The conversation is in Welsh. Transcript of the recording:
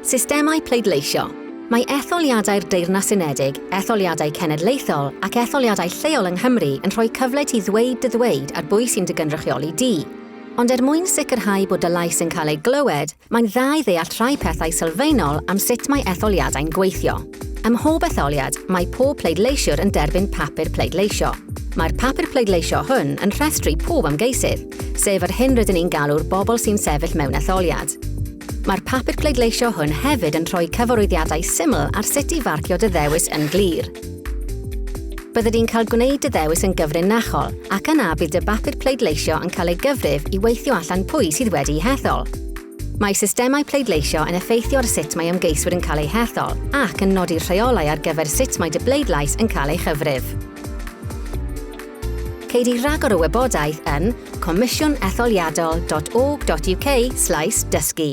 Systemau pleidleisio. Mae etholiadau'r Deyrnas Unedig, etholiadau cenedlaethol ac etholiadau lleol yng Nghymru yn rhoi cyfle i ti ddweud dy ddweud ar bwy sy'n dy gynrychioli di. Ond er mwyn sicrhau bod dy lais yn cael ei glywed, mae'n dda i ddeall rhai pethau sylfaenol am sut mae etholiadau'n gweithio. Ym mhob etholiad, mae pob pleidleisiwr yn derbyn papur pleidleisio. Mae'r papur pleidleisio hwn yn rhestru pob ymgeisydd, sef yr hyn rydyn ni'n galw'r bobl sy'n sefyll mewn etholiad. Mae'r papur pleidleisio hwn hefyd yn rhoi cyfarwyddiadau syml ar sut i farcio dy ddewis yn glir. Byddi di'n cael gwneud dy ddewis yn gyfrinachol ac yna bydd dy bapur pleidleisio yn cael ei gyfrif i weithio allan pwy sydd wedi'i hethol. Mae systemau pleidleisio yn effeithio ar sut mae ymgeiswyr yn cael eu hethol ac yn nodi'r rheolau ar gyfer sut mae dy bleidlais yn cael ei chyfrif. Cei di ragor o wybodaeth yn comisiwnetholiadol.org.uk slaes dysgu.